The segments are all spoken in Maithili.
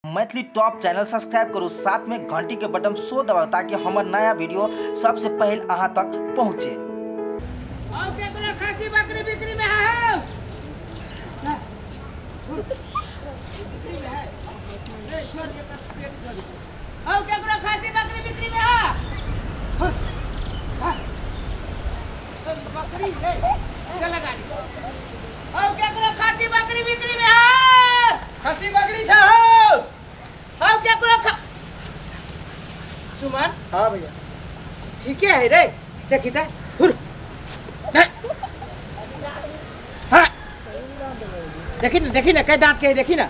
मैथिली टॉप चैनल सब्सक्राइब करू, साथ में घंटी के बटन सो दबाओ ताकि हमर नया वीडियो सबसे पहले अहाँ तक पहुँचे। खासी बकरी बिक्री में है, खासी बकरी बिक्री में है, बकरी चला गाड़ी। खासी बकरी बिक्री में है, खासी बकरी छा हो। हां केकरो खा सुमन। हां भैया ठीक है रे, देखी त हुर। हां देखी ना, देखी ना कै दांत के, देखी ना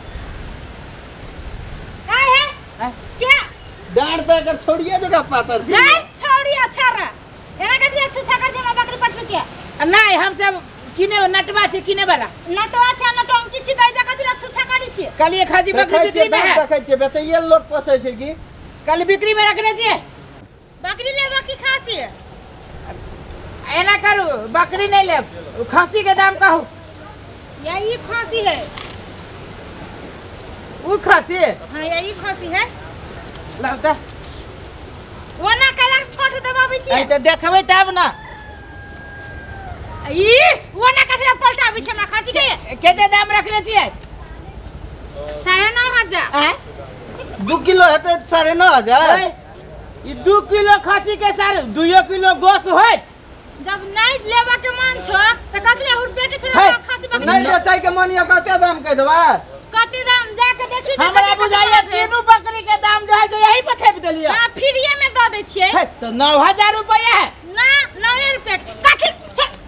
काय है क्या दांत त कर छोड़िए जो का पातर छी। नहीं छोड़ी अच्छा रे, एना कर दिया छुछा कर दिया बकरी पटरू के। नहीं हम सब किने नटवा छै, किने वाला नटवा छै नटंकी छी दई जगह दिला छुछा करी छी। कल ये खासी बकरी बिक्री में है, देखै छै बेचैये लोग पोसै छै की कल बिक्री में रखने छी। बकरी लेबा की खासी? एना करू बकरी नहीं लेब, खासी के दाम कहू। या ई खासी है, उ खासी? हां या ई खासी है। लाव त ओना कलर छोट दबाबै छी। ए त देखबै तब ना। ई ओना कथला पलटाबै छै हमरा खासी के। केते दाम रखने छियै? 9,500। हैं 2 किलो हेतै 9,500। ई 2 किलो खासी के सर 2 किलो गोश होत। जब नहीं लेबा के मन छो त कथले हुर बेटे छै खासी बकरी। नहीं बेचै के मन या कते दाम कह देबा? कते दाम जाके देखी त हमरा बुझाइया तीनू बकरी के दाम जो है से यही पर थेप देलियै। हां फ्रीए में the they छियै त 9,000 रुपया है ना। 9 रुपया कथि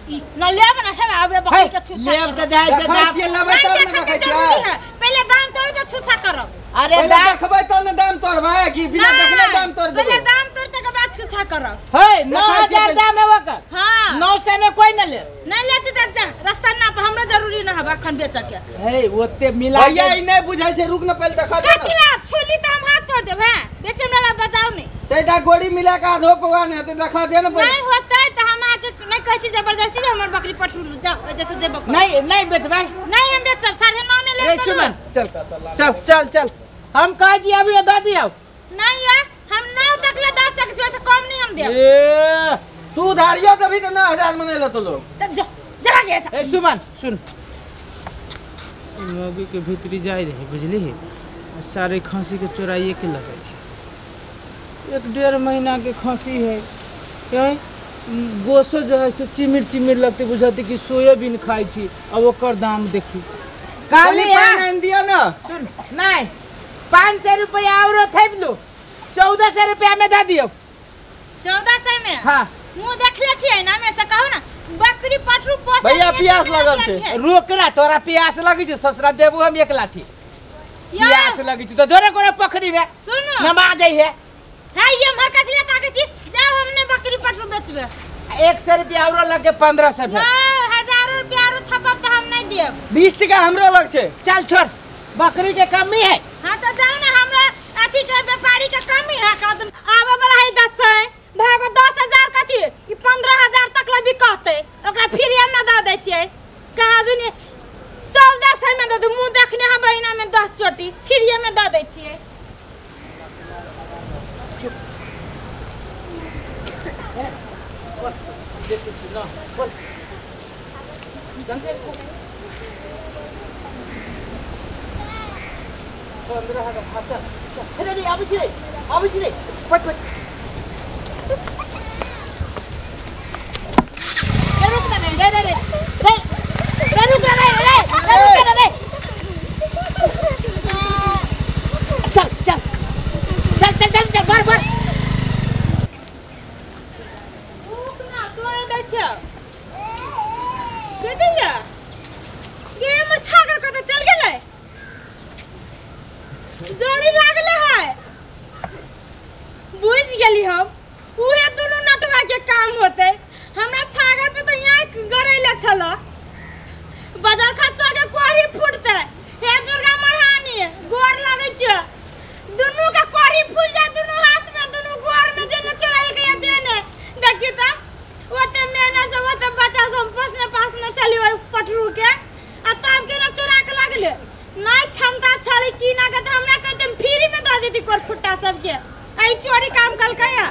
न लेब ना सब आबे बकरी के छुछा लेब त जाय से दाम लेबै तब न देखै छियै। पहिले दाम तोड़ त छुछा करब। अरे दाम देखबै तब न दाम तोड़बै कि बिना देखले दाम तोड़ देबै? पहिले दाम तोड़ तकर बाद छुछा करब। हे 9,000 दाम है ओकर। हां 900 में कोई न ले। नहीं लेती त जा रास्ता ना पर, हमरा जरूरी न हबा अखन बेच के। हे ओते मिला भैया ई नहीं बुझै छै, रुक न पहिले देखा दे। कथिला छुली त हम हाथ तोड़ देब। हां बेचे हमरा बजाओ नहीं। सैडा गोड़ी मिला के आधो पौआ नहीं हेतै, देखा दे न पहिले। नहीं होतै त हम आके नहीं कहै छी जबरदस्ती जे हमर बकरी पठू जाओ जैसे जे बकरी। नहीं नहीं बेचबै। नहीं हम बेचब 9.5 में लेब। रे सुमन चल चल चल चल, हम कहै छी अभी the दियौ। नहीं यार हम 9 तक ले 10 तक से कम नहीं हम देब। ए तू उधारियो देबी त 9,000 में नहीं लेतो लोग। त जा जा गया। ए सुमन सुन, मौगी के भीतरी जाय रहे बुझली, सारे खांसी के चोराइए के लगे छै। 1-1.5 महीना के खांसी है, गोसो जो है से चिमिर चिमिर लगते, बुझाते कि सोयाबीन खाई छी। अब ओकर दाम देखी काली आन दिया ना। सुन नहीं 500 रुपया औरो थेप लो, 1400 रुपया में the दियो। 1400 में? हां मुंह देखले छियै ना में से कहू ना बकरी पटरू पोस। भैया प्यास लगल छै। रोक ना तोरा प्यास लगै छै ससुरा देबू हम 1 लाठी। प्यास लगै छै त जोरे कोरे पोखरी में सुन नमा जाइ है। हां ये हमर कथिला ताकै छी, जाओ हमने बकरी पटरू बेचबे। 100 रुपया औरो लगे 1500 ना, हजारों रुपया औरो थपब त हम नहीं देब। 20 टका हमरो लग छै। चल छोड़ बकरी के कमी है। हां त जाओ ना हमरा अथी के व्यापारी के कमी है। का आबे वाला है 10 है भागो 10,000 कथी ई 15,000 तक ल बिकते, ओकरा फिर हम ना the they छियै। कहा दुनी 1400 में the they, मुंह देखने हम महीना में 10 चोटी फिर ये में the they छियै। बोल 15,000। हाँ चल चल रे आबै छी रे, आबै छी रे, पट पट। रुक ना रे रे रे रे रे रुक ना रे रे रुक ना रे, चल चल चल चल चल चल बढ़ बढ़। रुक ना तोड़ दै छ के दैया गे हमर छागर कत चल गेलै, जोड़ी लागले है। बुझ गेली हम उहे दुनू नटवा के काम होते। हमरा छागर पे तो यहाँ गरैले छल, बाजार खसो के कोरी फूटते। हे दुर्गा महारानी गोर लगै छ, दुनू के कोरी फूट जा, दुनू हाथ में दुनू गोर में जेने चोराइल के देने। देखी त ओते मेहनत से ओते बच्चा सब पोसने पासने चली ओइ पटरू के, आ तब के ना चोरा के लगले। नहीं क्षमता छलै की ना के त हमरा कहते बेटा सबके आई चोरी काम कलकै है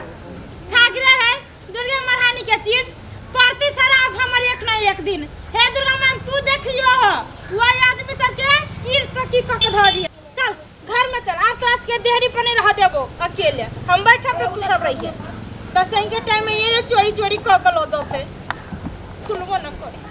छागरे है दुर्गा महारानी के चीज पड़ती शराब हमर एक ना एक दिन। हे दुर्गा महारानी तू देखियो हो वही आदमी सबके कीर सकी कक धऽ दिए। चल घर में चल, आब तोरा सबके देहरी पर नहीं रह देबो अकेले, हम बैठब तो तू सब रहिए। दसैं के टाइम में ये चोरी चोरी कऽ के लऽ जतै, खुलबो न करे।